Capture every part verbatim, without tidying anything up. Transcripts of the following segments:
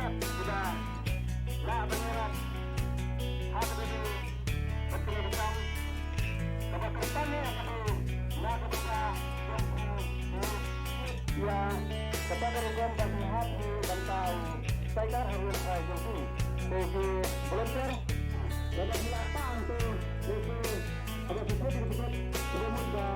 Kaba la ban ïarap ha kaba ïadei bad kane ka kam kaba kyrpang ïa kaba na kaba ka ïa kata ka rukom ba ki hap ki ban tau Tiger ha rukom ka jong ki. Te ki volunteer, lada ki la tang te ki aba ki put ki put ki mut ba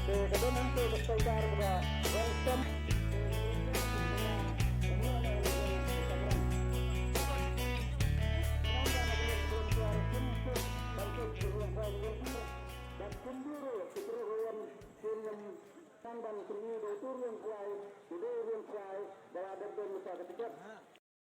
Te ka don hangto ka saitar kaba rong sem.